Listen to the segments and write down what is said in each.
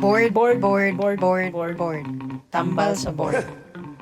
Board, Board, board, board, board, board, board. Tambal sa board.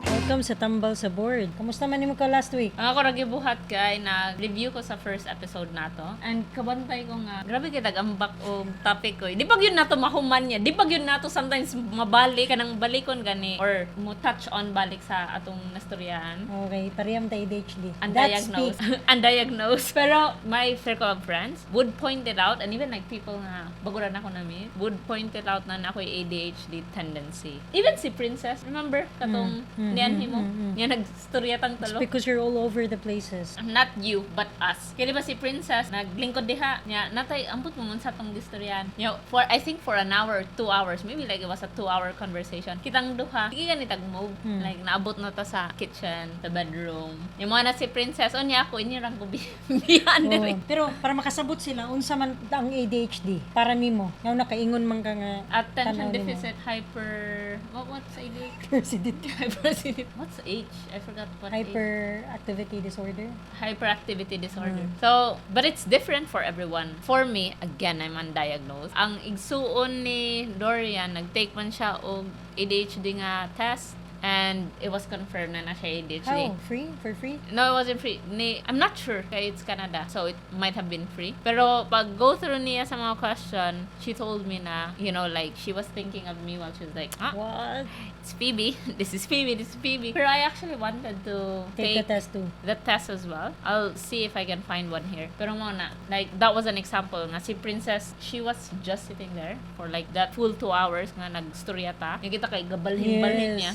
Welcome sa Tambal sa Board. Kamusta man nimo ka last week? Ang ako ra gibuhat kay nag-review ko sa first episode nato. And kabantay ko nga, grabe kay ambak og topic ko. Di pag yun nato mahuman niya. Di pag yun nato sometimes mabalik kanang balikon gani or mo touch on balik sa atong nastoryahan. Okay, pareham ta ADHD. That speak. Undiagnosed. Undiagnosed. Pero my circle of friends would point it out, and even like people nga bago ra nako na meet would point it out na naa ko'y ADHD tendency. Even si Princess, remember katong nianhi mo? Niya nagstorya tang It's tulo. Because you're all over the places. Not you, but us. Kaya di ba si Princess, naglingkod diha, niya, natay, ambot mo sa tong gistoryan. Niya, for, I think for an hour, 2 hours, maybe like it was a 2-hour conversation. Kitang duha, sige gani tag move. Like, naabot na ta sa kitchen, the bedroom. Yung mga na si Princess, o niya ako, inyo rang ko biyan Oo. diri. Pero para makasabot sila, unsa man ang ADHD para nimo? Nga nakaingon man ka nga Attention tanaw nimo. deficit hyper, what's ADHD? Hyperactivity. Hyper, what's H? I forgot what H. Hyperactivity disorder. Hyperactivity disorder. So, but it's different for everyone. For me, again, I'm undiagnosed. Ang igsuon ni Dorian, nag-take man siya og ADHD nga test and it was confirmed na na siya ADHD. How? Free? For free? No, it wasn't free. Ni, I'm not sure kay it's Canada, so it might have been free. Pero pag go through niya sa mga question, she told me na, like, she was thinking of me while she was like, "Ah, What? It's Phoebe. This is Phoebe. This is Phoebe." Pero I actually wanted to Take the test too. The test as well. I'll see if I can find one here. Pero mao na, like, that was an example nga si Princess, she was just sitting there for like that full 2 hours nga nagstorya ta. Yung kita kay gabalhin-balhin niya.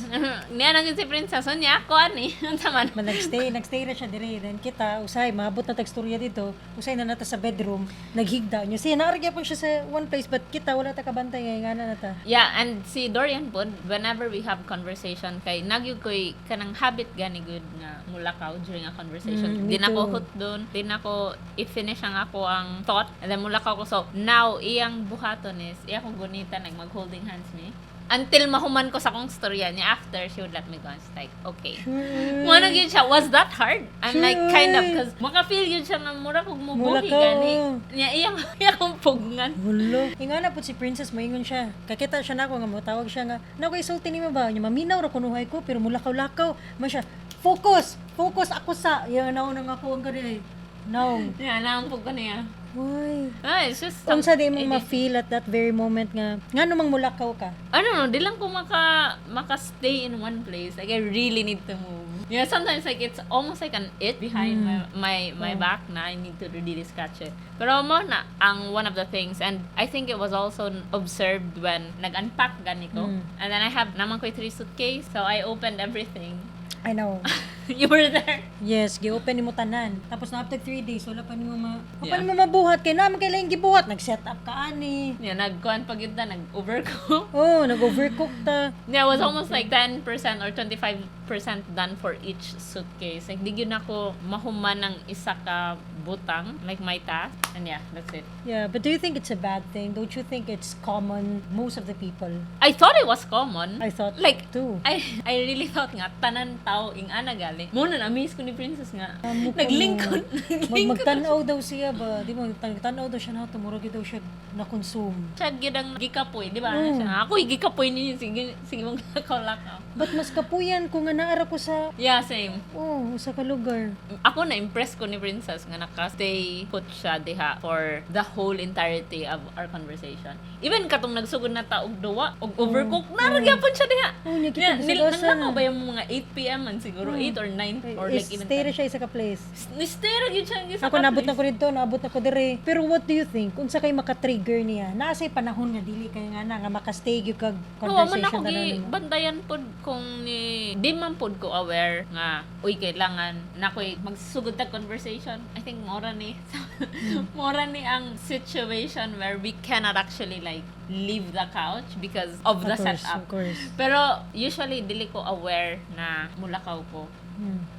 Niya nang si Princess, so niya ako ani. Unsa man. Man nagstay na siya dire. Then kita usay maabot na tagstorya dito. Usay na nata sa bedroom, naghigda niya. Siya naa ra gyapon siya sa one place, but kita wala ta kabantay kay ngana na ta. Yeah, and si Dorian pod, whenever we have conversation, kay nagyud ko'y kanang habit gani good nga mulakaw during a conversation. Me Di na ko too. hot doon, di na ko i-finish ang ako ang thought, and then mulakaw ko. So, now, iyang buhaton is, iya kong gunitan, like mag-holding hands ni. Until mahuman ko sa akong storya niya. After, she would let me go. It's like, okay. Mao na gyud siya. Was that hard? I'm like, kind of, 'cause maka-feel gyud siya nga mura kog mubuhi Mulakaw. gani. Niya, iyang akong pugngan. Hulo. Ingana po si Princess, moingon siya. Kakita siya nako nga motawag siya nga, "Nako isulti nimo ba?" Nya maminaw ra kunuhay ko pero mulakaw-lakaw. Man siya, "Focus, focus ako sa." Ya naon nga ako ang gani ay. Naong. Yeah, naang ko niya. Why? Ah, it's just Unsa di mo ma-feel at that very moment nga ngano mang mulakaw ka? I don't know, di lang ko maka stay in one place. Like, I really need to move. Yeah, sometimes like it's almost like an it behind my back na I need to really scratch it. Pero mao na ang one of the things, and I think it was also observed when nag-unpack gani ko. And then I have naman ko'y three suitcase, so I opened everything. I know. You were there. Yes, gi-open nimo tanan. Tapos na after 3 days wala pa nimo ma wala pa nimo mabuhat kay naman kay laing gibuhat, nag-set up ka ani. Yeah, nagkuan pag yun na, nag-overcook. Oh, nag-overcook ta. Yeah, it was almost like 10% or 25% done for each suitcase. Like, di gyud ako mahuman ng isa ka butang, like my task. And yeah, that's it. Yeah, but do you think it's a bad thing? Don't you think it's common, most of the people? I thought it was common. I thought like, too. I really thought nga, tanan tao ing ana gali. Mao na na-amaze ko ni Princess nga. Amo ko Naglingkod. Mag Naglingkod. magtan-aw daw siya ba? Di mo tanaw daw siya na murag daw siya na-consume. Siya gyud ang gikapoy, di ba? Siya, ako gikapoy ninyo. Sige, sige mong lakaw-lakaw. But mas kapuyan ko nga naara ko sa Yeah, same. oh, sa ka lugar. Ako na-impress ko ni Princess nga naka-stay put siya diha for the whole entirety of our conversation. Even katong nagsugod na ta og duwa og overcook, naa ra gyapon siya diha. Oh, niya kita Yeah, nil bisag-asa. nanglakaw ba yung mga 8 p.m. man siguro, 8 or 9 or like even Stay ra 10. siya isa ka place. Ni-stay ra gyud siya isa Ako ka naabot na place. ko dito, naabot na ko dire. Pero what do you think? Unsa kay maka-trigger niya? Naa say panahon nga dili kay nga na nga maka-stay gyud kag No, man conversation ako gi tanan nimo. bantayan pod kung ni di man pod ko aware nga uy, kailangan na ko'y magsugod tag conversation. I think mora ni ang situation where we cannot actually like leave the couch because of the Of course, setup. of course. Pero usually dili ko aware na mulakaw ko.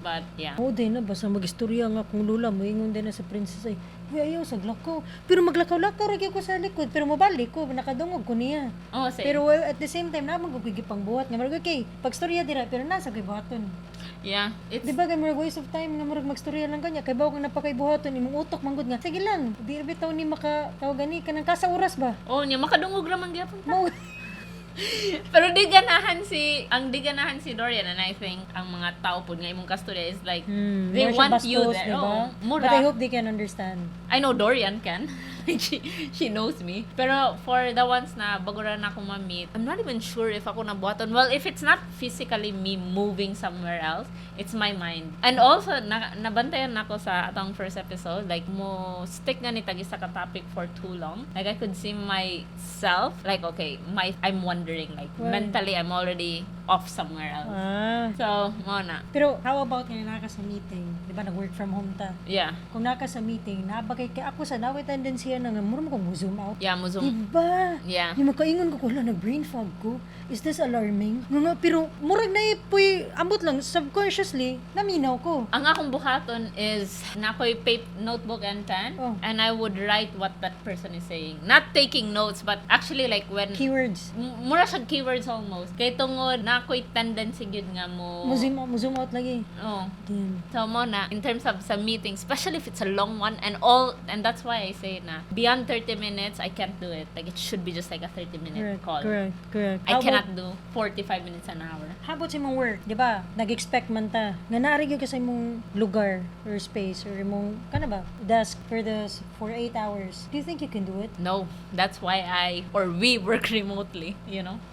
But yeah. Oo din na, basta mag-istorya nga kung lula, moingon din na sa princess ay, "Uy, ayaw, sa lakaw." Pero maglakaw-lakaw, ra ko sa likod, pero mabalik ko, nakadungog ko niya. Oh, same. Pero well, at the same time, naman ko pang buhat. Nga, murag, okay, pagstorya dira, pero nasa ko'y buhaton. Yeah, it's Di ba, kay murag waste of time nga murag magstorya lang kanya. Kay bawo kang napakay buhaton, imong utok manggod nga, sige lang, di ra bitaw ni maka, tawag gani, kanang kasa oras ba? Oh, nya makadungog ra man gyapon. Mao Pero di ganahan si ang di ganahan si Dorian, and I think ang mga tao pud nga imong kasturya is like they Mura siya want you bastos, there. diba? Oo, mura. But I hope they can understand. I know Dorian can. She knows me. Pero for the ones na bago ra na ako ma-meet, I'm not even sure if ako nabuhaton. Well, if it's not physically me moving somewhere else, it's my mind. And also, nabantayan nako sa atong first episode, like, mo stick nga ni tag isa ka topic for too long. Like, I could see myself, like, okay, I'm wondering, like, Why? Mentally, I'm already off somewhere else. Ah. So, mao na. Pero how about nga naa ka sa meeting? Di ba nag-work from home ta? Yeah. Kung naa ka sa meeting, nabagay kay ako sa naway tendency na nga mura mo kong zoom out. Yeah, mo zoom. Diba? Yeah. Yung makaingon ko, wala, nag-brain fog ko. Is this alarming? Nga nga, pero murag na ipoy, ambot lang, subconsciously, naminaw ko. Ang akong buhaton is naa ko'y paper, notebook and pen, and I would write what that person is saying. Not taking notes, but actually like when Keywords. Mura siya keywords almost. Kay tungod naa ko'y tendency gyud nga mo Mo zoom out lagi. Oh. Damn. So mao na in terms of sa meeting, especially if it's a long one and all, and that's why I say na beyond 30 minutes I can't do it. Like, it should be just like a 30 minute call. Correct. I How cannot do 45 minutes, an hour. How about sa imong work? Di ba? Nag-expect man ta. Nga naa gyud ka sa imong lugar or space or imong, kana ba? Desk for 8 hours. Do you think you can do it? No, that's why I or we work remotely,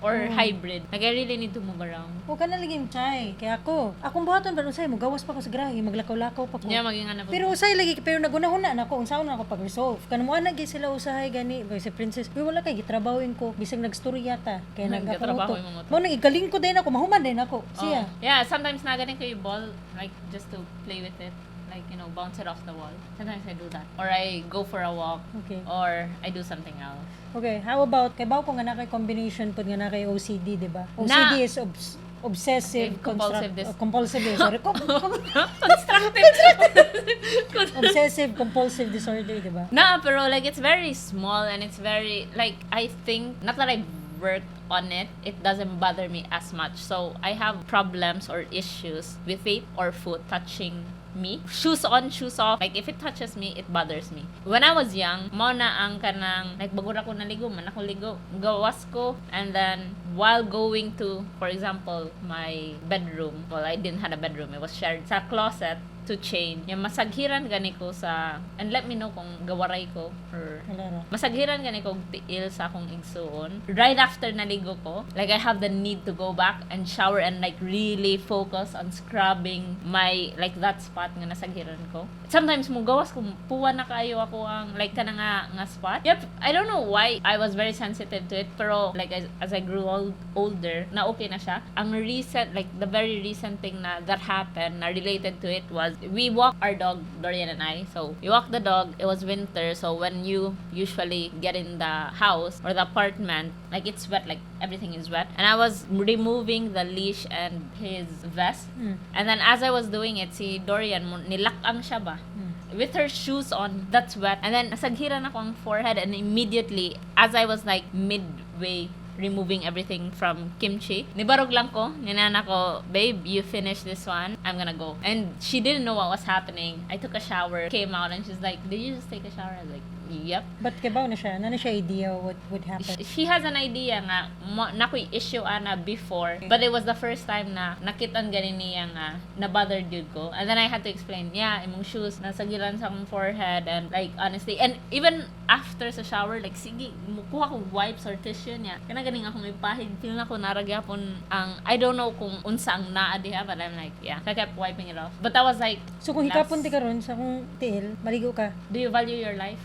or hybrid. Like, I really need to move around. O kana lagi yung chay. Kaya ako, akong buhaton ba usay mo gawas pa ko sa grahe, maglakaw-lakaw pa ko. Yeah, maging ano po. Pero usay lagi, pero nagunahuna na ako unsaon na ako pag-resolve. Kanang mo ana gyud sila usahay gani ba si Princess. Uy, wala kay gitrabahoin ko bisag nagstorya ta. Kay nag Nagtrabaho imong utok. Mao nang igaling ko din ako, mahuman din ako. Siya. Oh. Yeah, sometimes na ganin ko yung ball, like just to play with it. Like, bounce it off the wall. Sometimes I do that. Or I go for a walk. Or I do something else. Okay, how about kay bawo ko nga naa kay combination pud nga naa kay OCD, di ba? OCD is obsessive Okay, compulsive compulsive, sorry. Constructive. Obsessive compulsive disorder, di ba? Na, pero like it's very small and it's very like, I think not that I worked on it, it doesn't bother me as much. So I have problems or issues with feet or foot touching me. Shoes on, shoes off. Like, if it touches me, it bothers me. When I was young, mao na ang kanang like bago ra ko naligo, man ako ligo, gawas ko, and then while going to, for example, my bedroom, well, I didn't have a bedroom, it was shared, sa closet to change. Yung masaghiran gani ko sa, and let me know kung gawaray ko or Wala ra. Masaghiran gani ko og tiil sa akong igsuon. Right after naligo ko, like, I have the need to go back and shower and like really focus on scrubbing my, like, that spot nga nasaghiran ko. Sometimes mo gawas ko, puwa na kayo ako ang like kana nga spot. Yep, I don't know why I was very sensitive to it, pero like as I grew older, na okay na siya. Ang recent, like the very recent thing na that happened na related to it was we walk our dog, Dorian and I. So we walk the dog. It was winter, so when you usually get in the house or the apartment, like, it's wet, like everything is wet. And I was removing the leash and his vest. And then as I was doing it, si Dorian, nilak-ang siya ba? With her shoes on, that's wet. And then, nasaghiran ako ang forehead and immediately, as I was like midway removing everything from Kimchi, nibarog lang ko, ninana ko, "Babe, you finish this one, I'm gonna go." And she didn't know what was happening. I took a shower, came out, and she's like, "Did you just take a shower?" I was like, "Yep." But kibaw na siya, naa na siya idea what would happen? She has an idea nga mo, naa ko'y issue ana before, but it was the first time na nakitan gani niya nga na bothered gyud ko, and then I had to explain, yeah, imong shoes nasaghiran sa akong forehead. And like, honestly, and even after sa shower, like sige mukuha ko wipes or tissue niya, kana ganing akong ipahid, feel na ko naa ra gyapon ang, I don't know kung unsa ang naa diha, but I'm like, yeah, so I kept wiping it off, but that was like So kung hikapon ti karon sa akong tiil, maligo ka? Do you value your life?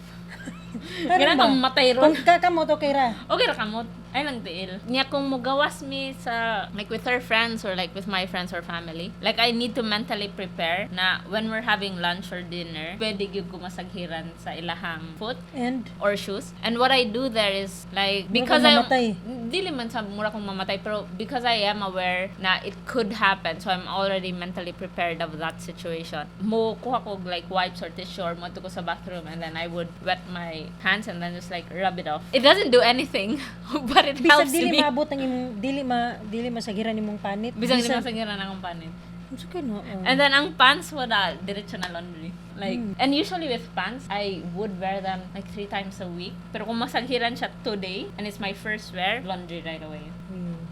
Karon Ganang ba? kang matay ron. Kung kakamot, okay ra. Okay ra kamot. Ay lang tiil. Nya kung mugawas mi sa like with her friends or like with my friends or family, like I need to mentally prepare na when we're having lunch or dinner, pwede gyud ko masaghiran sa ilahang foot And or shoes. And what I do there is like Mura because kang I mamatay. Dili man sa mura kong mamatay, pero because I am aware na it could happen, so I'm already mentally prepared of that situation. Mo kuha ko like wipes or tissue or mo ko sa bathroom and then I would wet my hands and then just like rub it off. It doesn't do anything, but it Bisag helps dili me. Maabot ang imong dili masaghiran imong panit. Bisag dili masaghiran akong panit. Unsa kay na? And then ang pants, wala, diretso na laundry. Like, and usually with pants, I would wear them like three times a week. Pero kung masaghiran siya today, and it's my first wear, laundry right away.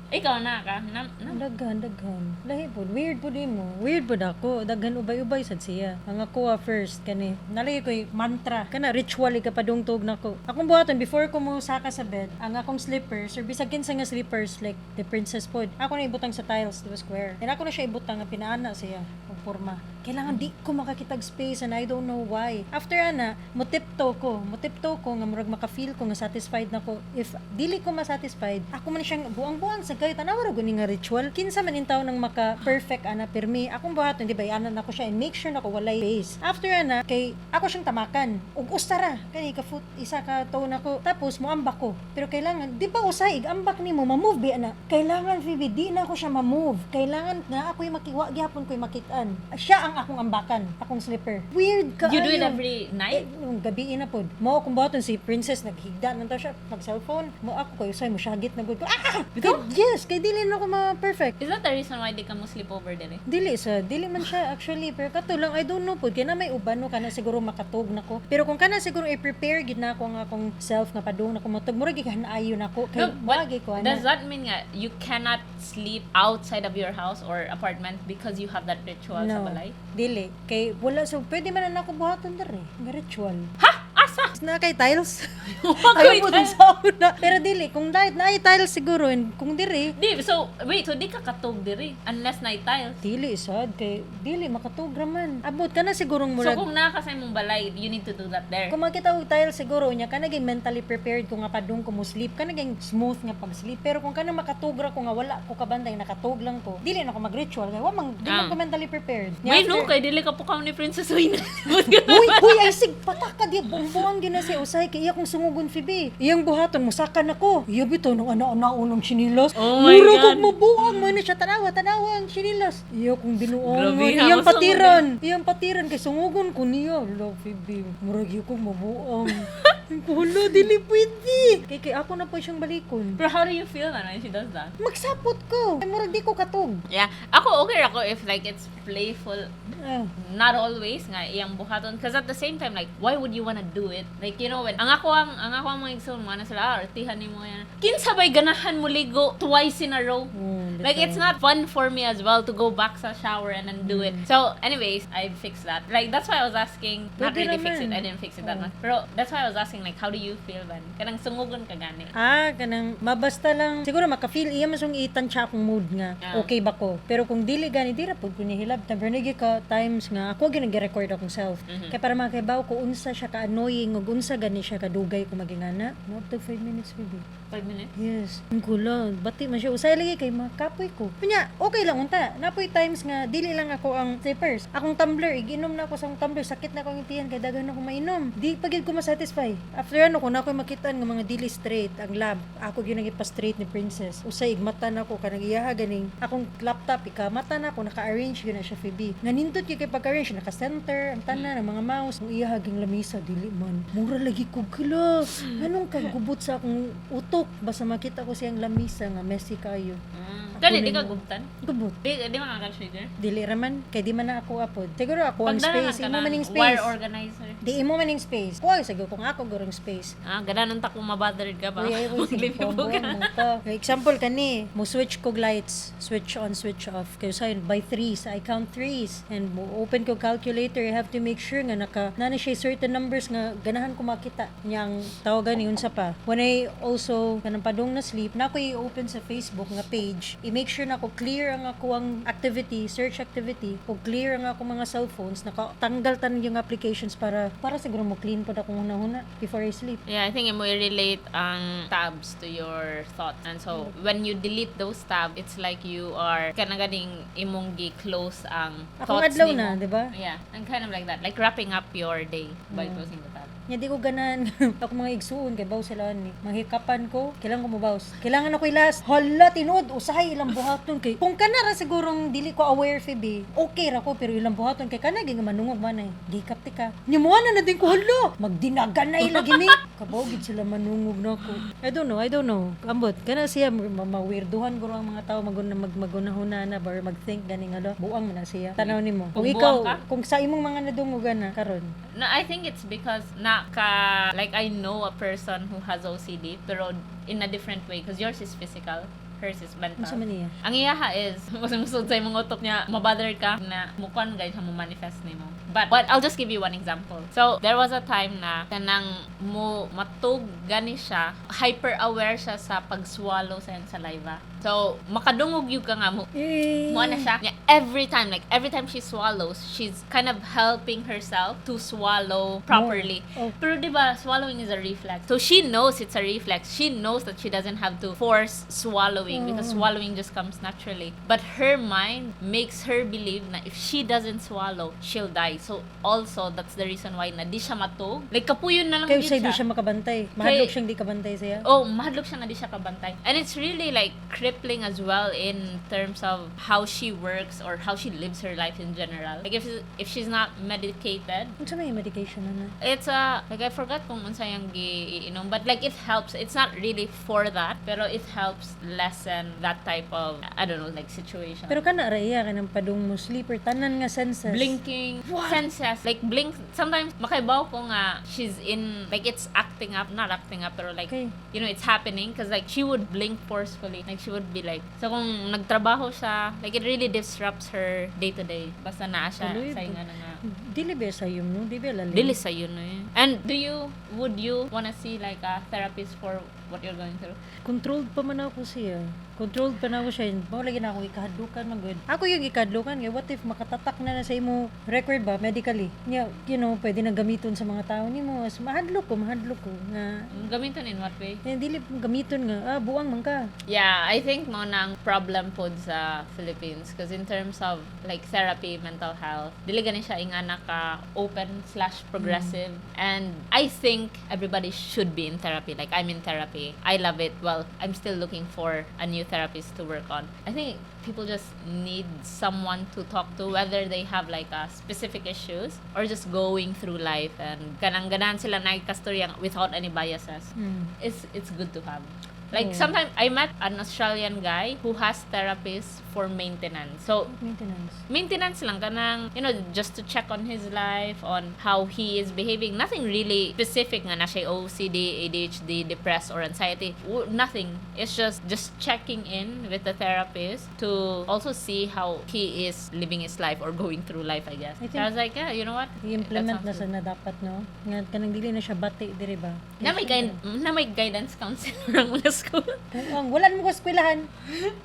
Ikaw na ka? Na? Daghan, daghan. Lahi pod. Weird pod mo. Weird pod ako. Daghan ubay-ubay sad siya. Ang ako first kani. Nalagay ko yung mantra. Kana ritual ikapadungtog nako. Akong buhaton before ko mo saka sa bed, ang akong slippers or bisag kinsa nga slippers like the princess pod. Ako na ibutang sa tiles, di ba, square. And ako na siya ibutang nga pinaana siya og porma. Kailangan di ko makakitag space and I don't know why. After ana, mo tiptoe ko. Mo tiptoe ko nga murag maka-feel ko nga satisfied na ko. If dili ko masatisfied, ako man siyang buang-buang sa kayo. Tanawa ra guni nga ritual. Kinsa man intaw nang maka perfect ana pirmi. Akong buhaton, di ba, ana nako siya and make sure nako walay space. After ana, kay ako siyang tamakan. Ug usa ra kani ka foot, isa ka toe nako. Tapos moambak ko. Pero kailangan, di ba usay ambak nimo ma-move bi ana. Kailangan, Phoebe, di na ako siya ma-move. Kailangan nga ako'y makiwa gyapon ko'y makitaan. Siya ang akong ambakan, akong slipper. Weird ka. You do it every night? Eh, nung gabi na pod. Mo akong buhaton si Princess naghigda man ta siya mag cellphone. Mo ako koy usay mo syagit na gud ko. Ah! Kay, yes, kay dili na ako ma-perfect. Is that the reason why di ka mo sleep over dili? Dili sa dili man siya actually, pero kato lang, I don't know pod, kay na may uban no, kana siguro makatug nako. Pero kung kana siguro i-prepare gid na ako ang akong self nga padung na ko motug, murag gihanayo nako kay No, but wagi ko ana. does that mean nga you cannot sleep outside of your house or apartment because you have that ritual sa No. balay? Dili kay wala, so pwede man na nako buhaton dere nga ritual. Ha? Asa? Na kay tiles. Wa Ayaw ko'y mo dun tiles. sa una. Pero dili, kung diet na ay tiles siguro, and kung diri, Di, so, wait, so di ka katog diri unless na tiles. Dili sad kay dili makatug raman. Abot ka na sigurong So murag kung naa ka sa imong balay, you need to do that there. Kung makita og tiles siguro nya ka naging mentally prepared ko nga padung ko mo sleep, ka naging smooth nga pag-sleep. Pero kung kanang makatugra ko nga wala ko kabantay, nakatug lang ko, dili na ko mag-ritual kay wa man di man Ah. ko mentally prepared. Nya Wait, no, kay dili ka pukaw ni Princess Wayne. Uy, uy, ay sig pataka di buong gina siya usay kay iya kong sungugon, Phoebe. Iyang buhaton musakan ako. Iya bitaw nang ana-ana unong chinilas. Oh my Mura God. kog mabuang mo na siya, tanawa, tanawa ang chinilas. Iya kong binuangan. Grabe, ha, Iyang masungugon. patiran. Iyang patiran kay sungugon ko niya. Hala, Phoebe, murag iya kong mabuang. Hala, dili pwede. Kay ako na po siyang balikon. Pero how do you feel man when she does that? Magsapot ko. Ay, murag di ko katog. Yeah. Ako, okay ako if like it's playful. Ah. Not always nga iyang buhaton. Because at the same time, like, why would you wanna do it? Like, when ang ako ang mga igsoon, mga na sila, ah, artihan nimo yan. Kinsa bay ganahan mo ligo twice in a row? Like, Bitaw. it's not fun for me as well to go back sa shower and then do it. So, anyways, I fixed that. Like, that's why I was asking, not Pwede really fix it. naman. I didn't fix it that Oh. much. Pero, that's why I was asking, like, how do you feel when? Kanang sungugon ka gani. Ah, kanang mabasta lang siguro maka-feel iya man sung itansya akong mood nga okay ba ko. Pero kung dili gani, di ra pud ko nihilab. Pero nagi ka times nga ako gyud nag-record akong self. Kay para makahibaw ko unsa siya ka annoying ug unsa gani siya kadugay ko magingana. No, up to 5 minutes maybe. 5 minutes? Yes. Ang gula, bati man siya. Usay lagi kay makapoy ko. Kunya, okay lang unta. Napoy times nga dili lang ako ang slippers. Akong tumbler, iginom na ako sa akong tumbler, sakit na akong tiyan kay daghan ako mainom. Di pa gyud ko ma-satisfy. After ano kung ako makitaan nga mga dili straight ang lamp, ako gyud nang ipa-straight ni Princess. Usay igmata na ako kanang iyaha ganing akong laptop ikamata na ako, naka-arrange gyud na siya, Phoebe. Nga nindot gyud kay pag-arrange, naka-center ang tanan ang mga mouse. Ang iyaha ging lamisa dili man. Mura lagi ko gila. Anong kagubot sa akong utok basta makita ko siyang lamisa nga messy kayo. Gani, di ka gubtan? Gubot. Di makaka-trigger? Dili raman kay di man na ako apod. Siguro ako ang Pagdala space, ka imo ng maning wire space. organizer. Di imo maning space. Kuha siguro kung ako gurong space. Ah, gananon ta kung mabothered ka ba? Uy, ay, uy, sige, Maglibog combo ka. mo pa. Okay, example kani, mo switch kog lights, switch on, switch off. Kay usahay by threes, I count threes. And mo open ko calculator, you have to make sure nga naka na na siya certain numbers nga ganahan ko makita. Niyang tawagan ni unsa pa. When I also kanang padung na sleep, na ko i-open sa Facebook nga page, i-make sure na ko clear ang ako ang activity, search activity, o clear ang ako mga cellphones, nakatanggal tanan yung applications para siguro mo clean pod akong hunahuna before I sleep. Yeah, I think mo relate ang tabs to your thoughts. And so, when you delete those tabs, it's like you are kanang ganing imong gi-close ang Akong thoughts adlaw nimo. na, di ba? Yeah, and kind of like that. Like wrapping up your day by closing the tab. Nya di ko ganahan ako mga igsuon kay baw sila ni. Manghikapan ko, kailangan ko mobaws. Kailangan ako ilas. Hala, tinuod usahay ilang buhaton kay. Kung kana ra sigurong dili ko aware, Phoebe. Okay ra ko, pero ilang buhaton kay kana gyud nga manungog man ay. Gikap ti ka. Nya mo na din ko, hala. Magdinaganay lagi mi. Kabaw gid sila manungog nako. I don't know, I don't know. Ambot kana siya mawirduhan guro ang mga tao magun mag magunahuna na ba or mag-think gani nga lo. Buang man na siya. Tanaw nimo. Kung Kung ikaw, buang ka? Kung sa imong mga nadungogan na karon. No, I think it's because naka, like, I know a person who has OCD pero in a different way because yours is physical, hers is mental. Unsa man niya? Ang iyaha is, mas musud sa imong utok niya, mabother ka na mukuan gay siya mo manifest nimo. But I'll just give you one example. So, there was a time na kanang mo matug gani siya, hyper aware siya sa pag-swallow sa iyang saliva. So, makadungog gyud ka nga mo Eh. mo na siya. Niya, every time, like every time she swallows, she's kind of helping herself to swallow properly. Oh. Pero di ba, swallowing is a reflex. So she knows it's a reflex. She knows that she doesn't have to force swallowing because swallowing just comes naturally. But her mind makes her believe na if she doesn't swallow, she'll die. So also, that's the reason why na di siya matug. Like kapuyon na lang Kay gyud usay di siya makabantay. Mahadlok siyang di kabantay siya. Oh, mahadlok siya nga di siya kabantay. And it's really like crippling as well in terms of how she works or how she lives her life in general. Like if she's not medicated, Unsa may medication na na? It's a like, I forgot kung unsa yung giinom, but like it helps. It's not really for that, pero it helps lessen that type of, I don't know, like situation. Pero kana ra iya kanang padung mo sleeper tanan nga senses. Blinking senses, like blink sometimes, makaibaw ko nga she's in, like, it's acting up, not acting up, pero like it's happening because like she would blink forcefully, like she would be like, so kung nagtrabaho siya, like it really disrupts her day to day basta naa siya Tuloy, sa nga na nga. Dili ba sayom no? Di ba lalim? Dili sa yun eh. And do you would you wanna see like a therapist for what you're going through? Controlled pa man ako siya. Controlled pa na ako siya. Mao lagi na ako ikahadlukan man gud. Ako yung ikahadlukan kay what if makatatak na na sa imo record ba medically. Nya, pwede na gamiton sa mga tao nimo. As mahadlok ko nga Gamiton in what way? eh, dili gamiton nga ah buang man ka. Yeah, I think mo nang problem pod sa Philippines because in terms of like therapy, mental health, dili gani siya ingana ka open/progressive, and I think everybody should be in therapy. Like, I'm in therapy. I love it. Well, I'm still looking for a new therapist to work on. I think people just need someone to talk to whether they have like a specific issues or just going through life and kanang ganahan sila nagkastoryang without any biases. It's good to have. Like sometimes I met an Australian guy who has therapists for maintenance. So Maintenance. Maintenance lang kanang just to check on his life, on how he is behaving. Nothing really specific nga na siya OCD, ADHD, depressed or anxiety. Nothing. It's just checking in with the therapist to also see how he is living his life or going through life, I guess. I think I was like, "Yeah, you know what?" I-implement na That sounds sa na dapat no. Nga kanang dili na siya bati diri ba. good. Na may guidance counselor ang mga school. Ang wala mo ko eskwelahan.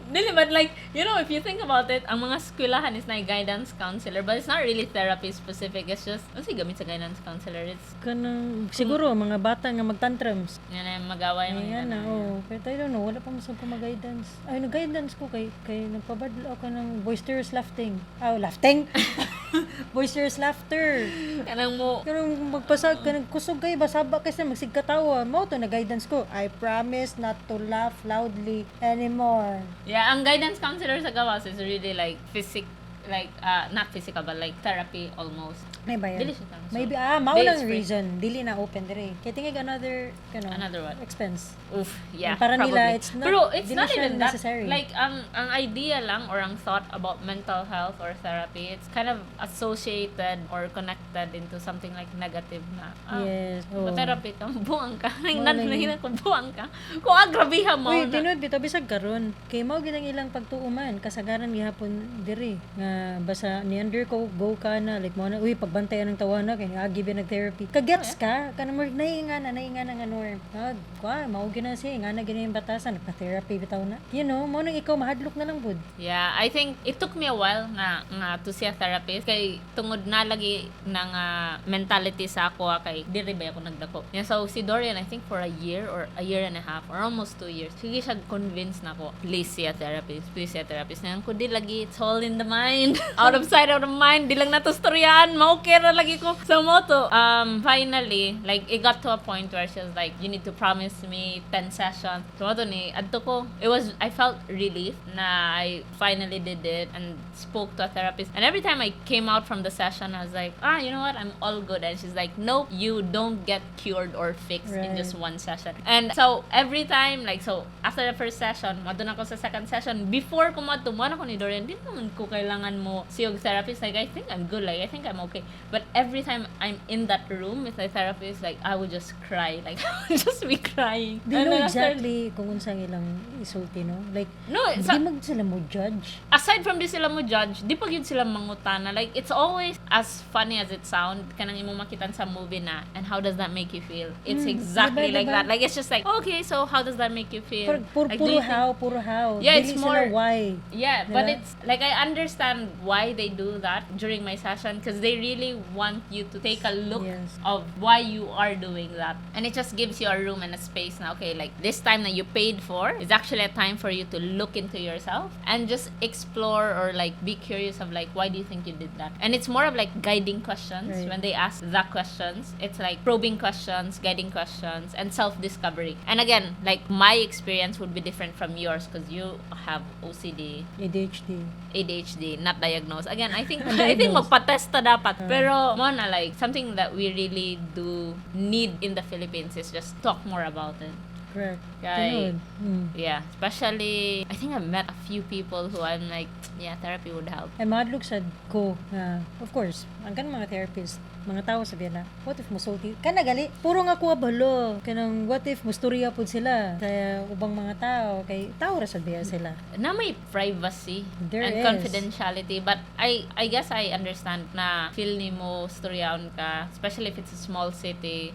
Dili, but like, if you think about it, ang mga eskwelahan is na guidance counselor, but it's not really therapy specific. It's just, ano gamit sa guidance counselor? It's, Kanang siguro mga bata nga magtantrums. Yan na yung mag-away. Mga Ayan na, ganun. oh. Pero I don't know, wala pa masang ko mag-guidance. Ay, nag-guidance ko kay nagpabadlo ako ng boisterous laughing. Ah, laughing? Boisterous laughter. Kanang mo, Pero magpasa ka, nagkusog kayo, basaba kasi magsigkatawa. Mao to na guidance ko. I promise not to laugh loudly anymore. Yeah, ang guidance counselor sa gawas is really like like, not physical, but like therapy almost. May bayad. Dili siya tama. So, Maybe, ah, mao dili, lang it's free. reason. Dili na open dire. Kaya tingig another, Another what? expense. Oof, yeah. Para nila, probably. it's not- Pero it's dili not siya even that. necessary. Like, ang idea lang or ang thought about mental health or therapy, it's kind of associated or connected into something like negative na. Ah, Yes. Oh. Therapy ka, buang ka. Mao Nan lagi. ko buang ka. Kung agrabiha mo Uy, na. tinuod bitaw bisag karon. Kay mao gid ang ilang pagtuuman kasagaran gihapon diri nga basta ni undergo go ka na like mo na, uy, pagbantayan ng tawana kay agi ba nag-therapy. Kagets ka kanang murag nainga na nga norm. Nag kwa mao gyud na siya nga na gyud yung batasan nagpa-therapy bitaw na. Mao nang ikaw mahadlok na lang pud. Yeah, I think it took me a while nga to see a therapist kay tungod na lagi na nga mentality sa ako ah, kay diri ba ako nagdako. Yeah, so si Dorian, I think for a year or a year and a half or almost 2 years, sige siya convince na ko, "Please see a therapist, please see a therapist." Ngayon ko di lagi, it's all in the mind. mind. Out of sight, out of mind. Di lang nato storyaan. Ma-okay ra lagi ko. So mao to, finally, like, it got to a point where she was like, "You need to promise me 10 sessions." So mao to ni, adto ko. I felt relief na I finally did it and spoke to a therapist. And every time I came out from the session, I was like, "Ah, you know what? I'm all good." And she's like, "Nope, you don't get cured or fixed in just one session." And so, every time, like, so, after the first session, moadto na ko sa second session. Before ko moadto, mo ko ni Dorian, "Di naman ko kailangan mo see og therapist. Like, I think I'm good. Like, I think I'm okay." But every time I'm in that room with my therapist, like, I would just cry. Like, I would just be crying. They And know then exactly kung unsang ilang isulti, no? Like, No, di mag sila mo judge. Aside from di sila mo judge, di pa gyud sila mangutana. Like, it's always, as funny as it sound, kanang imong makitan sa movie na, "And how does that make you feel?" It's exactly diba, like diba? That. Like, it's just like, "Okay, so how does that make you feel?" Puro, Like, do puro you think- how, puro how. Yeah, it's Dili sila why. Yeah, but Diba? It's like I understand why they do that during my session because they really want you to take a look of why you are doing that. And it just gives you a room and a space now. Okay, like this time that you paid for is actually a time for you to look into yourself and just explore or like be curious of like, why do you think you did that? And it's more of like guiding questions. When they ask the questions, it's like probing questions, guiding questions, and self-discovery. And again, like my experience would be different from yours because you have OCD, ADHD. ADHD, not diagnosed. Again, I think Undiagnosed. magpatest ta dapat. Pero mao na, like something that we really do need in the Philippines is just talk more about it. Correct. Kay- Tinuod. Yeah, especially I think I've met a few people who I'm like, "Yeah, therapy would help." Ay, mahadlok sad ko nga, of course, ang kanang mga therapist, mga tao sabi na, what if musulti? Kana gali, puro nga kuha balo. Kanang what if musturya pud sila sa ubang mga tao, kay tao ra sad biya sila. Na may privacy There and is. Confidentiality, but I guess I understand na feel nimo storyaon ka, especially if it's a small city.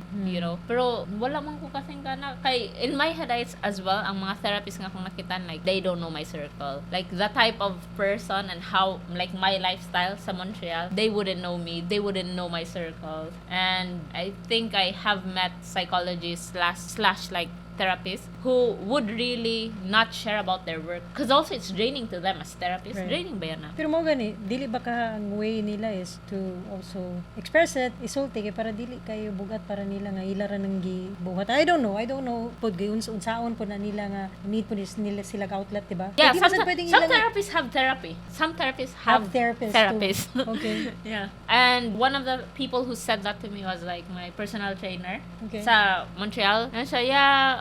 Pero wala man ko kasing kana kay in my head it's as well ang mga therapist nga akong nakita, like they don't know my circle, like the type of person and how, like, my lifestyle sa Montreal. They wouldn't know me, they wouldn't know my circle. And I think I have met psychologists slash slash like therapists who would really not share about their work because also it's draining to them as therapists. Draining ba yan na? Pero mao gani, dili ba ka ang way nila is to also express it, isulti kay para dili kayo bugat para nila nga ila ra nang gibuhat. I don't know, I don't know pod gay unsaon pod na nila nga need pod is nila sila ka outlet, di ba? Yeah, Kay di man some, sad pwedeng some ilang therapists have therapy. Some therapists have, have therapists too. Therapists. Okay. Yeah. And one of the people who said that to me was like my personal trainer sa Montreal. And siya, "Yeah,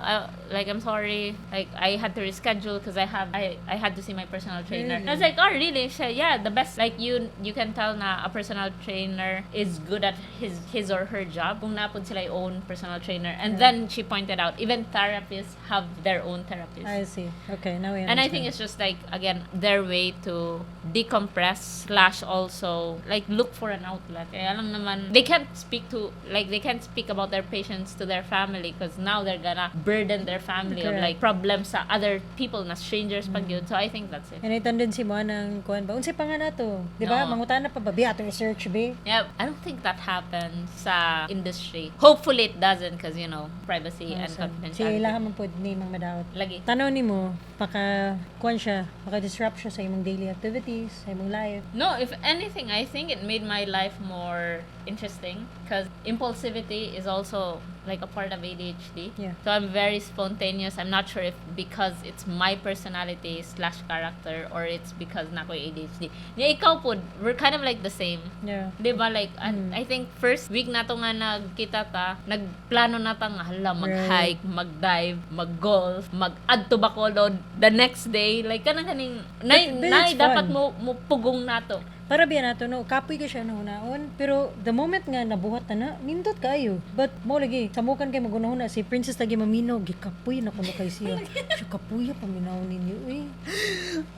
like I'm sorry. Like I had to reschedule because I had to see my personal trainer." And I was like, "Oh, really?" Siya, "Yeah, the best, like you can tell na a personal trainer is good at his or her job kung naa pod sila own personal trainer." And then she pointed out even therapists have their own therapist. I see. Okay, now we And I think understand. it's just like, again, their way to decompress slash also like look for an outlet. Kaya alam naman they can't speak to like they can't speak about their patients to their family because now they're gonna burden their family of Correct. Like problems sa other people na strangers pa gyud. So I think that's it. And ay tendency mo ng kuan ba? Unsay pa nga nato? Di ba? No. Mangutana pa ba? Bi atong research be. Yeah, I don't think that happens sa industry. Hopefully it doesn't because privacy and Awesome. confidentiality. Sige, ilaha man pod ni mang madaot. Lagi. Tanaw nimo, paka kuan siya, maka disrupt siya sa imong daily activities, sa imong life. No, if anything, I think it made my life more interesting because impulsivity is also like a part of ADHD. So I'm very spontaneous. I'm not sure if because it's my personality/character or it's because naa ko'y ADHD. Yeah, ikaw po, we're kind of like the same. Yeah. Di ba? Like, I think first week na to nga nagkita ta, nagplano na ta nga, hala, mag-hike, mag-dive, mag-golf, mag-add to Bacolod the next day. Like, kanang kaning, nay, But nay, it's dapat fun. mo pugong nato. Para biya nato no, kapoy ka siya nahunaon, pero the moment nga nabuhat na na, nindot kayo. But mo lagi, samukan kay magunahuna si Princess lagi maminaw, gikapoy na kuno kay siya. Siya kapuya paminaw ninyo eh.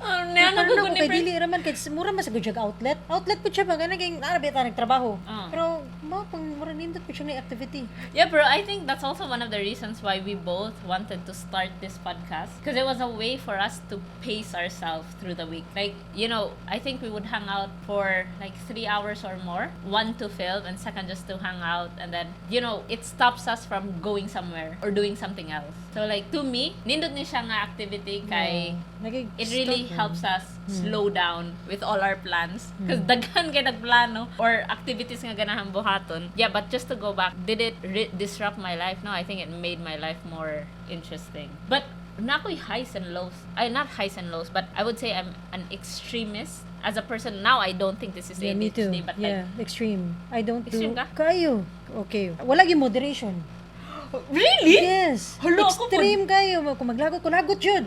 Oh, na, Pero ano na kay dili raman kay mura man sa good outlet. Outlet pud siya ba naging ara ta nagtrabaho. Ah. Pero mo mo pang mura nindot po siya na activity. Yeah, bro, I think that's also one of the reasons why we both wanted to start this podcast. Because it was a way for us to pace ourselves through the week. Like, I think we would hang out for like 3 hours or more. One to film and second just to hang out. And then, it stops us from going somewhere or doing something else. So like, to me, nindot ni siya nga activity kay Nagig- it really stop, helps us slow down with all our plans because daghan kay nagplano or activities nga ganahan buhaton. Yeah, but just to go back, did it disrupt my life? No, I think it made my life more interesting, but naa ko'y highs and lows. I not highs and lows, but I would say I'm an extremist as a person now. I don't think this is Yeah, me too. ADHD, but Yeah, extreme. I don't Extreme do ka? Kayo. Okay. Wala gyud moderation. Like, really? Yes. Hala, ako Extreme kayo. Kung maglagot ko, lagot jud.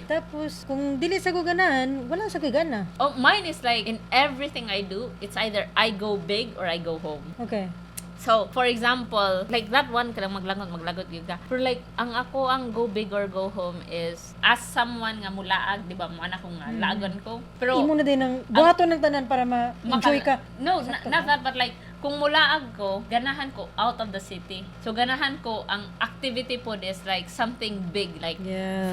Tapos, kung dili sa ko ganahan, wala sa ko gana. Oh, mine is like in everything I do, it's either I go big or I go home. So, for example, like that one kanang maglagot, maglagot gyud ka. Pero like ang ako ang go big or go home is as someone nga mulaag, di ba? Mo anak ko nga laagon ko. Pero Imo na din ang buhaton ng tanan para ma-enjoy ka. No, not that, but like kung mulaag ko, ganahan ko out of the city. So ganahan ko ang activity po is like something big, like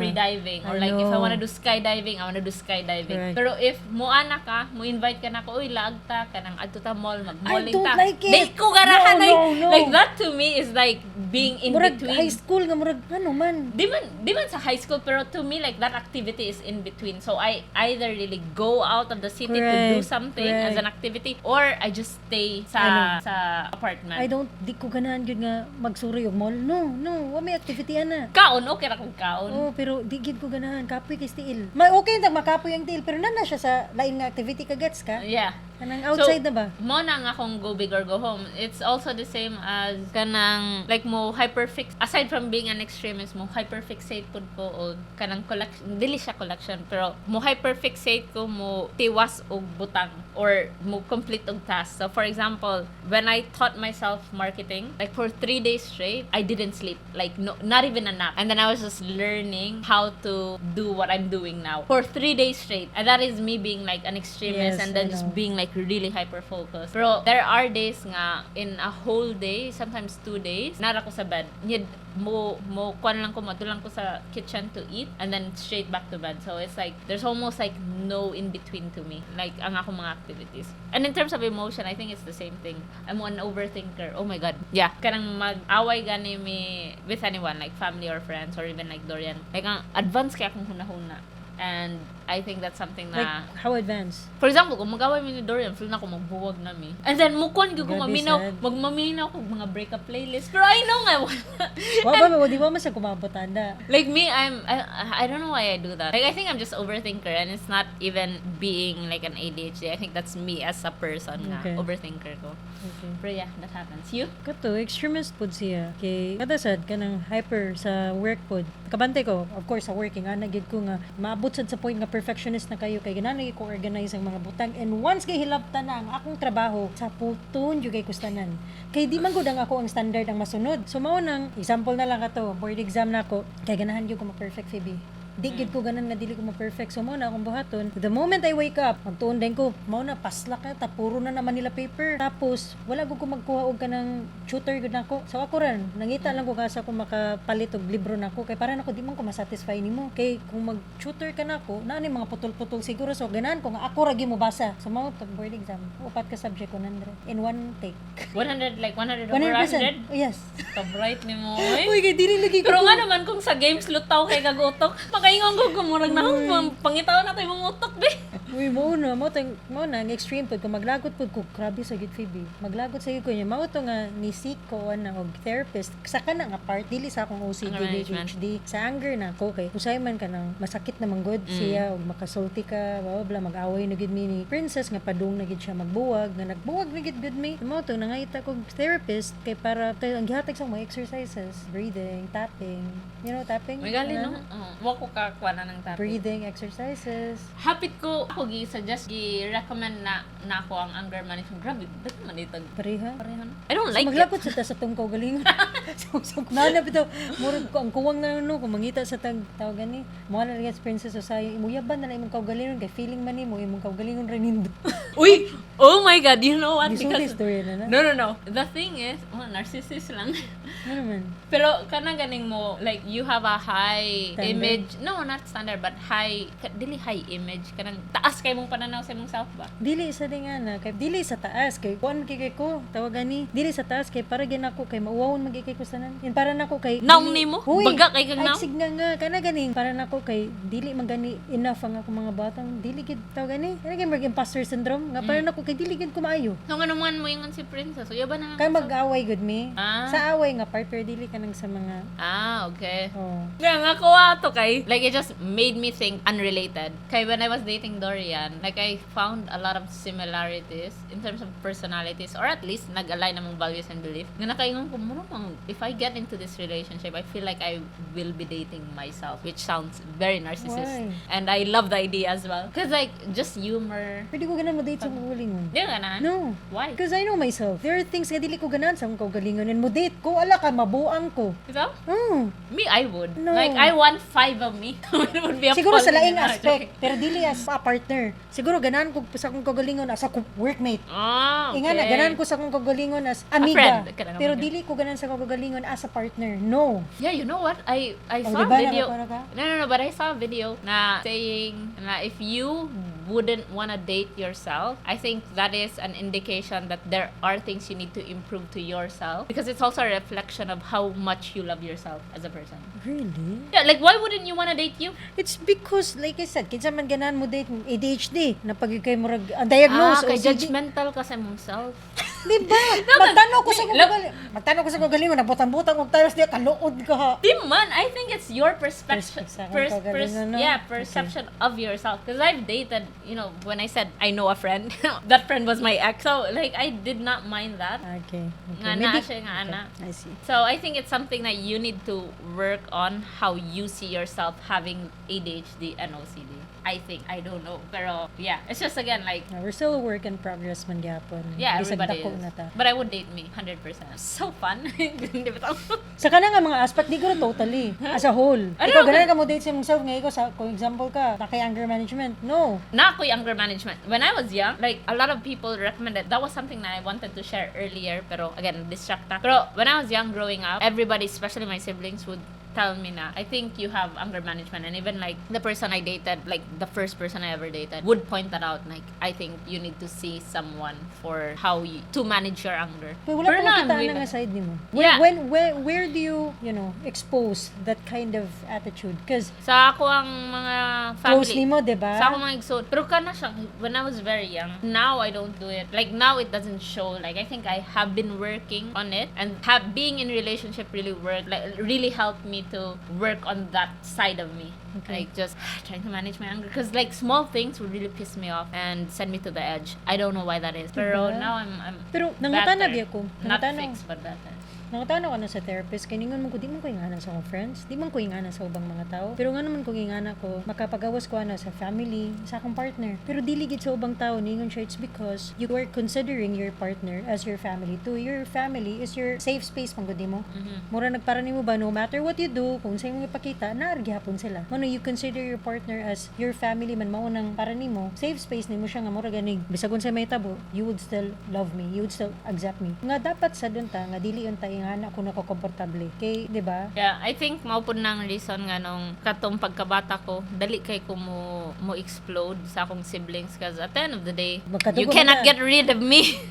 free diving or I like if I know. wanna do skydiving, I wanna do skydiving. Correct. Pero if muana ka, mo invite ka na ko, "Uy, laag ta kanang adto ta mall, mag-malling I don't ta." like it. Di ko ganahan No, like, no. like that to me is like being in Murag between. high school nga murag ano man. Di man sa high school, pero to me like that activity is in between. So I either really go out of the city to do something as an activity or I just stay I sa know. sa apartment. I don't, di ko ganahan gyud nga magsuri og mall. No, wa may activity ana. Kaon, okay ra kung kaon. Oh, pero di gid ko ganahan, kapoy kay tiil. May okay tag makapoy ang tiil, pero nana siya sa lain nga activity ka, gets ka? Yeah. Kanang outside So, na ba? Mo na nga kung go big or go home. It's also the same as kanang like mo hyperfix, aside from being an extremist, mo hyperfixate pud ko og kanang collection, dili siya collection, pero mo hyperfixate ko mo tiwas og butang or mo complete og task. So for example, when I taught myself marketing, like for 3 days straight, I didn't sleep. Like no, not even a nap. And then I was just learning how to do what I'm doing now for 3 days straight. And that is me being like an extremist Yes, and then I just know. being like really hyper focused. Pero there are days nga in a whole day, sometimes 2 days, naa ra ko sa bed. Nyid mo kuan lang ko, moadto lang ko sa kitchen to eat and then straight back to bed. So it's like there's almost like no in between to me. Like ang akong mga activities. And in terms of emotion, I think it's the same thing. I'm an overthinker. Oh my God. Yeah. Kanang mag-away gani mi with anyone, like family or friends or even like Dorian. Like ang advance kay akong hunahuna. And I think that's something na Like how advanced? For example, kung mag-away mi ni Dorian, feel na ko magbuwag na mi. And then, mukuan gyud ko Grabe, maminaw, sad. magmaminaw ko mga breakup playlist. Pero I know nga, wala. Wa ba di ba man sa kumabot anda? Like me, I don't know why I do that. Like, I think I'm just overthinker and it's not even being like an ADHD. I think that's me as a person nga, overthinker ko. Pero yeah, that happens. You? Kato, extremist pod siya. Kay, kada sad, kanang hyper sa work pod. Kabante ko, of course, sa working, ana gid ko nga, maabot sad sa point nga perfectionist na kayo, kay ganahan ko organize ang mga butang. And once kay hilabtan na ang akong trabaho, sa puton jud kay kustanan. Kay di man gud ang ako ang standard ang masunod. So mao nang, example na lang kato, board exam na ako, kay ganahan jud ko ma-perfect, Phoebe. Di gid ko ganan nga dili ko ma-perfect. So mao na akong buhaton. The moment I wake up, magtuon din ko, mao na paslak na ta puro na naman nila paper. Tapos wala gud ko magkuha og kanang tutor gud nako. So ako ran, nangita lang ko kasa ko makapalit og libro nako kay para nako di man ko masatisfy nimo. Kay kung mag-tutor ka nako, naa ni mga putol-putol siguro, so ganahan ko nga ako ra gyud mo basa. So mao to board exam, upat ka subject, 100 in one take. 100, like 100 over 100%. 100? Yes. Ka-bright ni mo, oy. Uy, kay dili lagi ko. Pero nga naman, kung sa games lutaw kay kagutok, makaingon ko kumurag na akong pangitaw na tayo mong utok, be. Uy, mo na, ang extreme pod, kung maglagot pod ko, grabe sa gid, Phoebe. Maglagot sa gid ko niya. Mao to nga, ni seek ko ana og therapist. Sa kana nga part, dili sa akong OCD, Anger management. ADHD. Sa anger na ako, kay usay man ka nang masakit na manggod siya, og makasulti ka, blah, blah, blah, mag-away na gid mi ni Princess, nga padung na gid siya magbuwag, nga nagbuwag na gid gud mi. Mao to, nangayita kog therapist, kay para, tayo, ang gihatag sa mga exercises, breathing, tapping, you know, tapping? May gali, no? Ano? Oh, wa ko kakuha na ng topic. Breathing exercises. Hapit ko, ako Nako gi-suggest, gi-recommend na nako ang anger management. Grabe, daghan man itag Pareha. pareha na. I don't like So, it. maglakot sa ta sa tong kaugalingon. So nana bitaw murag ko ang kuwang na no kung mangita sa tag tawag gani. Mo na lang Princess Osaya, imuyaban na lang imong kaugalingon kay feeling man nimo imong kaugalingon ra nindo. Uy! Oh my God, you know what? Gisulti Because, story na na. No. The thing is, oh, narcissist lang. Ano man? Pero kana ganing mo, like you have a high Standard? image. No, not standard, but high, dili high image. Kanang taas kay mong pananaw sa imong self ba? Dili sa dinga na kay dili sa taas kay kuan kay kay ko tawag gani dili sa taas kay para ginako kay mauwawon magikay ko sanan in para nako kay Naong dili- nimo? Huy, Baga kay kang ay, naong? sig nga nga kana ganing para nako kay dili man gani enough ang akong mga batang dili gid tawag gani kana gani mag imposter syndrome nga para nako kay dili gid ko maayo. So nga naman mo ingon si Princess. So, ba na Kay mag-away gud mi. Ah. Sa away nga part pero dili ka nang sa mga Ah, okay. oh. Nga nga ko ato kay. Like it just made me think unrelated. Kay when I was dating Dorian, like I found a lot of similarities in terms of personalities or at least nag-align among values and belief. Nga nakaingon ko mura mang if I get into this relationship, I feel like I will be dating myself, which sounds very narcissist. Why? And I love the idea as well. Cause like just humor. Pwede ko ganan mo date sa kaugalingon. Di ka na? No. Why? Because I know myself. There are things nga dili ko ganahan sa akong kaugalingon and mo date ko ala ka mabuang ko. Ikaw? Me, I would. No. Like, I want five of me. It would be a Siguro sa laing poly- aspect, pero dili as a partner. Siguro ganahan ko sa akong kaugalingon as a workmate. Ah, okay. Inga na, ganahan ko sa akong kaugalingon as amiga. Friend. Kanang Pero amiga. dili ko ganahan sa akong kaugalingon as a partner. No. Yeah, you know what? I Oh, saw a diba? video. Nakakuha ka? No, but I saw a video na saying na if you wouldn't wanna date yourself, I think that is an indication that there are things you need to improve to yourself because it's also a reflection of how much you love yourself as a person. Really? Yeah, like why wouldn't you wanna date you? It's because, like I said, kinsa man ganahan mo date ADHD, na pag kay murag ang diagnose Ah, kay OCD. judgmental ka sa imong self. Di ba? Magtanaw ko sa kong galingon, nabutang-butang og tiles diya kaluod ka ha. Di man, I think it's your perspective, Sa akong kagalingon, no? yeah, perception of yourself. Because I've dated, when I said I know a friend, that friend was my ex. So like, I did not mind that. Okay. Nga na siya, nga Okay, na. I see. So I think it's something that you need to work on, how you see yourself having ADHD and OCD. I think, I don't know, pero yeah, it's just again like We're still a work in progress man gyapon. Yeah, Bisag everybody dako is. na ta. But I would date me, 100%. So fun. Di ba tama? Sa kana nga mga aspect di ko na totally as a whole. Ano Ikaw naman? ganahan ka mo date sa imong self nga ikaw sa kung example ka, na kay anger management. No. Na ako'y anger management. When I was young, like, a lot of people recommended, that was something that I wanted to share earlier, pero again, distract ta. Pero when I was young growing up, everybody, especially my siblings, would tell me na, "I think you have anger management." And even like the person I dated, like the first person I ever dated, would point that out. Like, "I think you need to see someone for how you, to manage your anger." Pero wala Pero pa na, makita way na nga better. side nimo. When, where do you, expose that kind of attitude? Because Sa ako ang mga family. Close nimo, di ba? Sa ako mga igsoon. Pero kana siya, when I was very young, now I don't do it. Like now it doesn't show. Like I think I have been working on it and have being in relationship really worked, like really helped me to work on that side of me. Like just trying to manage my anger because like small things would really piss me off and send me to the edge. I don't know why that is. Pero Diba? now I'm Pero nangutana better. biya ko. Not Nangutana. fixed but better. Nangutana ko na sa therapist kay ningon man ko di man ko ingana sa akong friends, di man ko ingana sa ubang mga tao. Pero nga naman kung ingana ko, makapagawas ko ana sa family, sa akong partner. Pero dili gid sa ubang tao. Ningon siya, it's because you are considering your partner as your family too. Your family is your safe space man gud nimo. Mura nagpara nimo ba, no matter what you do, kung sa imong ipakita, naa gihapon sila. Mano you consider your partner as your family man, mao nang para nimo safe space nimo siya nga mura ganig bisag unsay mahitabo, you would still love me, you would still accept me. Nga dapat sa unta nga dili unta ingana kung nakakomportable. Kay, di ba? Yeah, I think mao pud nang reason nga nung katong pagkabata ko, dali kay ko mo explode sa akong siblings because at the end of the day, Magkadugo you cannot ka. get rid of me.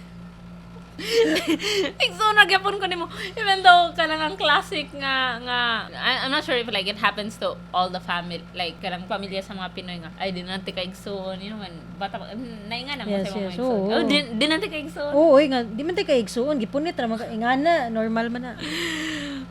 Igsoon na gyapon ko nimo. Even though kanang ang classic nga I'm not sure if like it happens to all the family, like kanang pamilya sa mga Pinoy nga ay di na ka igsoon, when bata pa nainga na mo sa imong mga igsoon. Oo. Oh, di na ka igsoon. Oo, oy, nga di man tay kay igsuon, gipunit ra mag ingana, normal man na.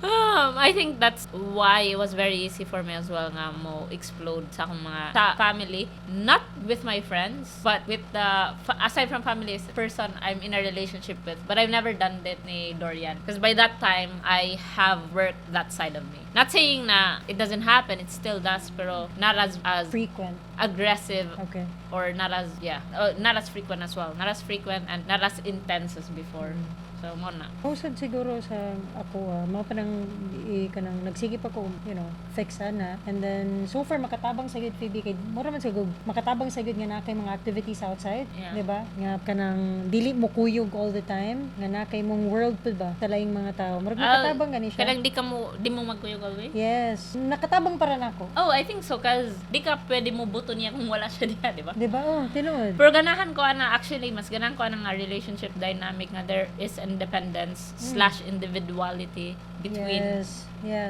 Ah, I think that's why it was very easy for me as well nga mo explode sa akong mga sa family, not with my friends, but with the aside from family is person I'm in a relationship with. But I've never done that ni Dorian because by that time I have worked that side of me. Not saying na it doesn't happen, it still does, pero not as Frequent. Aggressive or not as, yeah, not as frequent as well, not as frequent and not as intense as before. So mao na. Usad siguro sa ako, mao pa nang kanang nagsige pa ko, fix ana. And then so far makatabang sa gyud, Phoebe, kay mura man sa gud makatabang sa gyud nga naa kay mga activities outside, di ba? Nga kanang dili mo kuyog all the time, nga naa kay mong world pud ba sa laing mga tao. Murag makatabang gani siya. Kanang di mo magkuyog always? Yes, nakatabang para nako. Oh, I think so, 'cause di ka pwede mo buto niya kung wala siya diha, di ba? Di ba? Oh, tinuod. Pero ganahan ko ana, actually mas ganahan ko ana nga relationship dynamic nga there is independence/individuality between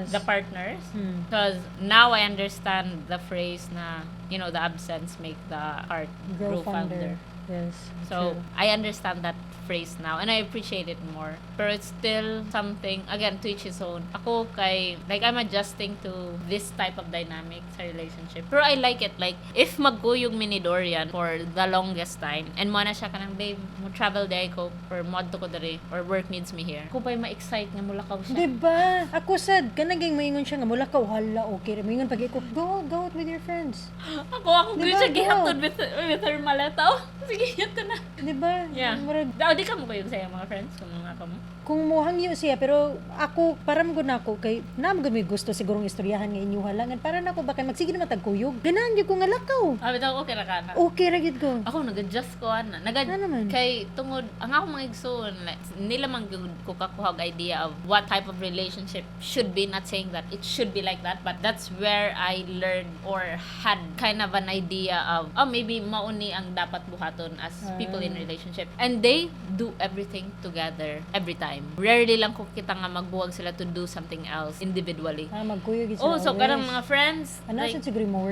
the partners. Because now I understand the phrase na, the absence make the heart Grow grow fonder. fonder. Yes. So, true. I understand that phrase now and I appreciate it more. Pero it's still something, again, to each his own. Ako kay, like, I'm adjusting to this type of dynamic sa relationship. Pero I like it. Like, if magkuyog mi ni Dorian for the longest time, and mo na siya kanang, "Babe, mo travel diay ko, or mo ko diri, or work needs me here." Ako pa'y ma-excite nga mulakaw siya. Diba? Ako sad, kanaging maingon siya nga mulakaw, hala, okay. Maingon pag ko, "Go, go out with your friends." Ako, Diba? diba, siya Go. gihatod with her maleta. Oh, sige, yato na. Diba? Yeah. Murag, Daw, di ka mo kuyog sa iyong mga friends kung mga ka mo. Kung mohangyo siya, pero ako, para mo na ako, kay, na mo may gusto sigurong istoryahan nga inyuha lang. And para na ako, baka magsige naman tagkuyog. Ganahan gyud ko nga lakaw. Ah, bitaw, okay ra ka na. Okay ra gyud ko. Ako nag-adjust ko ana. Nag Ano naman? Kay tungod ang akong mga igsoon, like, nila man gyud ko kakuha og idea of what type of relationship should be. Not saying that it should be like that, but that's where I learned or had kind of an idea of, oh, maybe mauni ang dapat buhaton as people in relationship. And they do everything together every time. Rarely lang ko kita nga magbuwag sila to do something else individually. Ah, magkuyog gyud sila Oh, so always. kanang mga friends, Ano like, sad siguro mo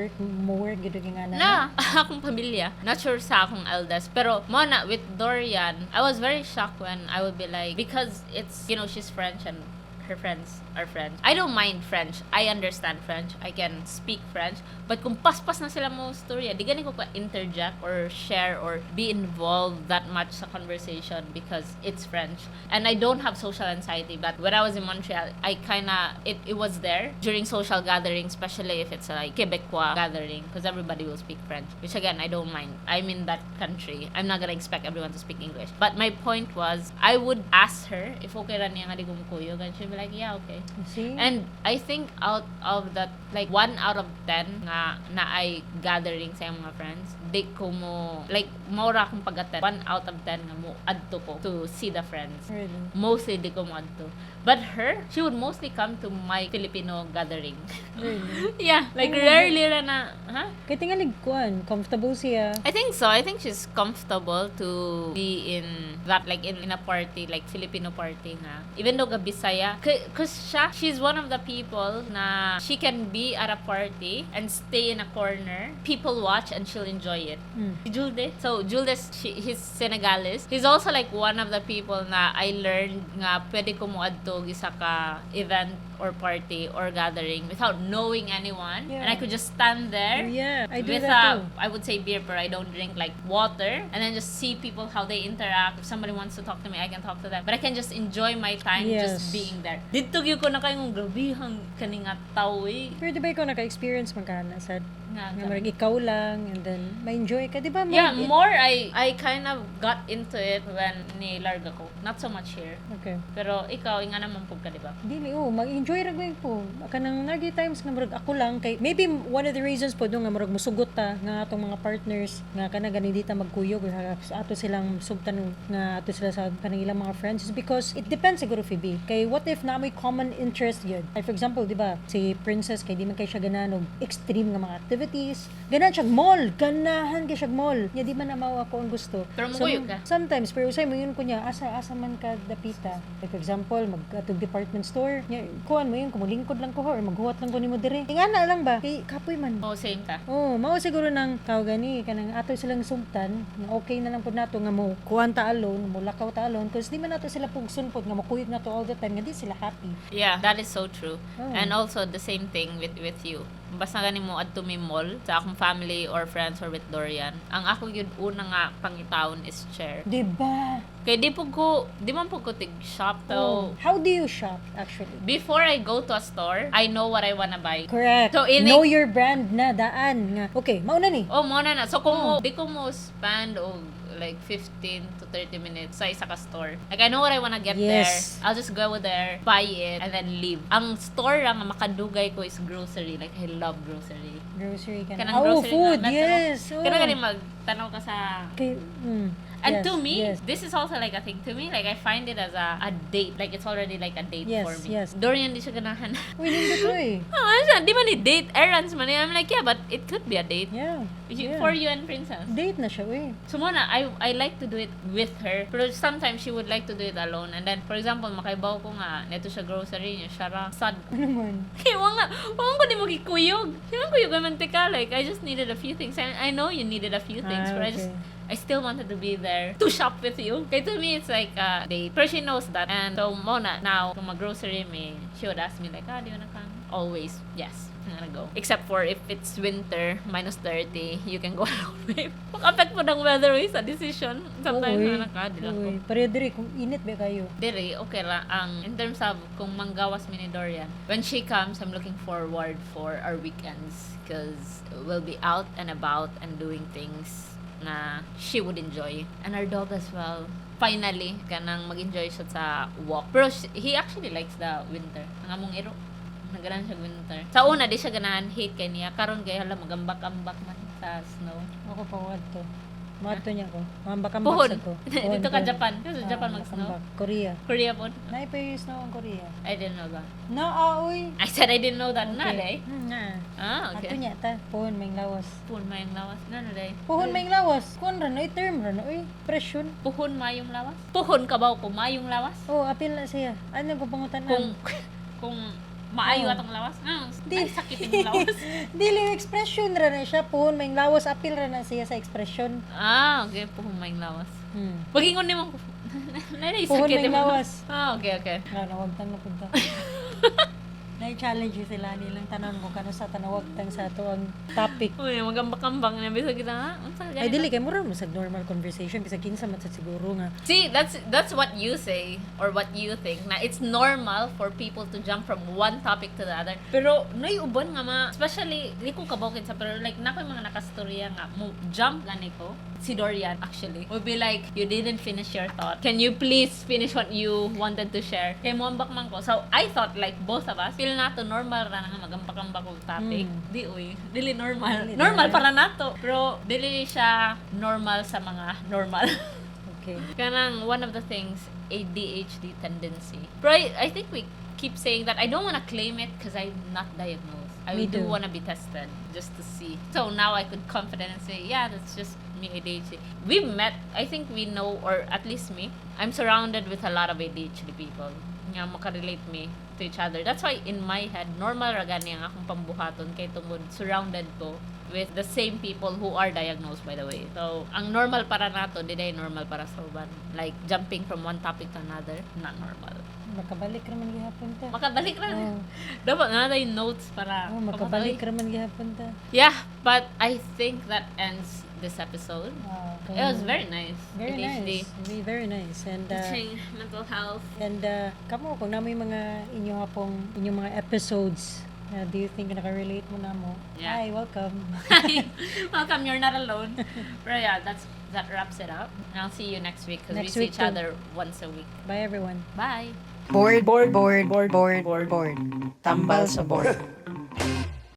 work gyud nga na. Na, akong pamilya. Not sure sa akong eldest. Pero, mo na, with Dorian, I was very shocked when I would be like, because it's, she's French and her friends are French. I don't mind French. I understand French. I can speak French. But kung paspas na sila mo storya, di gani ko ka interject or share or be involved that much sa conversation because it's French. And I don't have social anxiety, but when I was in Montreal, I kinda, it was there during social gatherings, especially if it's a, like, Quebecois gathering, because everybody will speak French, which again, I don't mind. I'm in that country. I'm not gonna expect everyone to speak English. But my point was, I would ask her if okay ra niya nga di ko mukuyog, and she'd be like, "Yeah, okay." See? And I think out of that, like, 1 out of 10 nga na ay gathering sa iyang mga friends, di ko mo, like, maura akong pag-attend. 1 out of 10 nga mo adto ko to see the friends. Really? Mostly, di ko mo adto. But her, she would mostly come to my Filipino gathering. Really? Yeah, like, rarely ra na, huh? Kay tingali kuan, comfortable siya. I think so. I think she's comfortable to be in that, like, in a party, like Filipino party nga. Even though ga Bisaya, 'cause siya, she's one of the people na she can be at a party and stay in a corner, people watch, and she'll enjoy it. Si Julde. So, Julde, he's Senegalese. He's also like one of the people na I learned nga pwede ko mo adto isa ka event or party or gathering without knowing anyone. And I could just stand there Yeah, I do with that a, too. I would say beer, but I don't drink, like water, and then just see people, how they interact. If somebody wants to talk to me, I can talk to them. But I can just enjoy my time just being there. Dito gyud ko na kayong grabihang kani nga tao eh. Pero di ba ikaw naka-experience man ka na sad? Nga, Nga murag ikaw lang and then ma-enjoy ka, di ba? Yeah, more I kind of got into it when ni larga ko. Not so much here. Pero ikaw, nga naman pud ka, di ba? Dili, oh, mag-enjoy ra gyud ko. Kanang nagi times nga murag ako lang kay maybe one of the reasons po nga murag musugot ta nga atong mga partners nga kana gani di ta magkuyog or ato silang sugtan nga ato sila sa kanang ilang mga friends is because it depends siguro, Phoebe. Kay what if na may common interest yun? Like for example, di ba, si Princess kay di man kay siya ganahan og extreme nga mga activities. activities. Ganahan siya mall, ganahan kay siya mall. Nya di man na mao ako ang gusto. Pero mukuyog ka? Sometimes, pero usay moingon ko niya, asa man ka dapita. Like for example, mag atog department store, nya kuan mo yun, kumulingkod lang ko or maghuwat lang ko nimo dire. Ingana lang ba? Kay kapoy man. Oh, same ta. Oh, mao siguro nang tawag gani kanang ato silang sugtan nga okay na lang pud nato nga mo kuan ta alone, mo lakaw ta alone, cause di man nato sila pugson pod nga mokuyog nato all the time nga di sila happy. Yeah, that is so true. Oh. And also the same thing with you. Basta gani mo adto mi mall sa akong family or friends or with Dorian. Ang ako gyud una nga pangitaon is chair. Di ba? Kay di pud ko, di man pud ko tig shop Oh. so How do you shop actually? Before I go to a store, I know what I wanna buy. Correct. So, in Know your brand na daan nga. Okay, mao na ni. Oh, mo na na. So kung mo, di ko mo spend og like 15 to 30 minutes sa isa ka store. Like I know what I wanna get there. I'll just go there, buy it, and then leave. Ang store lang nga makadugay ko is grocery. Like I love grocery. Grocery ka na. Kanang Oh, grocery food. na, Yes. Oh. Kana gani magtanaw ka sa. Okay. And to me, this is also like a thing. To me, like I find it as a date. Like it's already like a date for me. Dorian di siya ganahan. Uy, nindot ko eh. Oh, ano siya? Di man ni date, errands man ni. I'm like, "Yeah, but it could be a date." For you and Princess. Date na siya, uy. So mao na, I like to do it with her. Pero sometimes she would like to do it alone. And then, for example, makaibaw ko nga, neto siya grocery niya, siya ra, sad. Ano man? Kaya nga, wa ko nimo gikuyog. Siya kuyog man tika. Like, I just needed a few things. And I know you needed a few things, but I just, I still wanted to be there to shop with you. Kaya to me, it's like a date. Pero she knows that. And so, mao na, now, kung mag-grocery me, she would ask me like, "Ah, do you wanna come?" Always, yes. I'm gonna go. Except for if it's winter, minus 30, you can go alone, babe. Maka-affect pud ang weather eh, sa decision. Sometimes, Uy. na ka, di lang ko. Uy, pareho diri kung init ba kayo. Diri, okay lang. Ang, in terms of kung manggawas mi ni Dorian, when she comes, I'm looking forward for our weekends because we'll be out and about and doing things na she would enjoy. And our dog as well. Finally, kanang mag-enjoy siya sa walk. Pero he actually likes the winter. Ang among iro. Naganahan siya winter. Sa una, di siya ganahan. Hate kay niya. Karon kay hala, magambak-ambak man sa snow. Ako pa to. Mato niya ko. Mambak-ambak Puhon. sa ko. Dito ka Puhon. Japan. Kasi Ah, Japan mag-snow. ambak. Korea. Korea po. Naay pa yung snow ang Korea. I didn't know that. Na, ah, uy. I said I didn't know that na, day. Na. Ah, Ato okay. niya ta. Puhon may lawas. Puhon mayong lawas. No, no, day. Puhon may lawas. Kuan ra no, term ra no, uy. Presyon. Puhon mayong lawas? Puhon ka ba ko mayong lawas? Oh, apil na siya. Ano ko pangutan Kung maayo atong lawas? Ah, Di. ay, sakit yung lawas. Dili expression ra na siya. Puhon may lawas, apil ra na siya sa expression. Ah, okay. Puhon mayong lawas. Pagingon nimo ko. Nanay Puhon sakit may imong lawas. Ah, okay. Nga, nawagtan na punta. Na-challenge sila nilang tanon kung kano sa tanawagtang sa ato ang topic. Uy, magambak-ambak na bisag kita nga. Unsa Ay ganito? dili kay mura mo sa normal conversation bisag kinsa man sa siguro nga. See, that's what you say or what you think. Na it's normal for people to jump from one topic to the other. Pero nay uban nga ma, especially di ko kabaw kinsa pero like na ko yung mga nakastorya nga mo jump gani ko. Si Dorian actually would be like, "You didn't finish your thought. Can you please finish what you wanted to share?" Kay mo ambak man ko. So I thought like both of us feel nato normal ra na nga magambak-ambak og topic. Di uy, dili normal. Dili Normal na. para nato. Pero dili siya normal sa mga normal. Okay. Kanang one of the things, ADHD tendency. Pero I think we keep saying that I don't want to claim it because I'm not diagnosed. I Me do too. want to be tested just to see. So now I could confidently say, "Yeah, that's just me, ADHD." We met, I think we know, or at least me, I'm surrounded with a lot of ADHD people nga makarelate me to each other. That's why in my head, normal ra gani ang akong pambuhaton kay tungod surrounded ko with the same people who are diagnosed, by the way. So, ang normal para nato, di day normal para sa uban. Like, jumping from one topic to another, not normal. Makabalik ra man gihapon ta. Makabalik ra. Oh. Dapat nga tayo notes para Oh, makabalik ra man gihapon ta. Yeah, but I think that ends this episode. Ah, It was very nice. Very ADHD. nice. Very, very nice. And Teaching mental health. And kamo kung namoy mga inyo hapong inyong mga episodes na do you think naka-relate mo na mo? Yeah. Hi, welcome. Welcome, you're not alone. But yeah, that wraps it up. And I'll see you next week because we Next see week each too. other once a week. Bye, everyone. Bye. Board, board, board, board, board, board. Tambal sa board.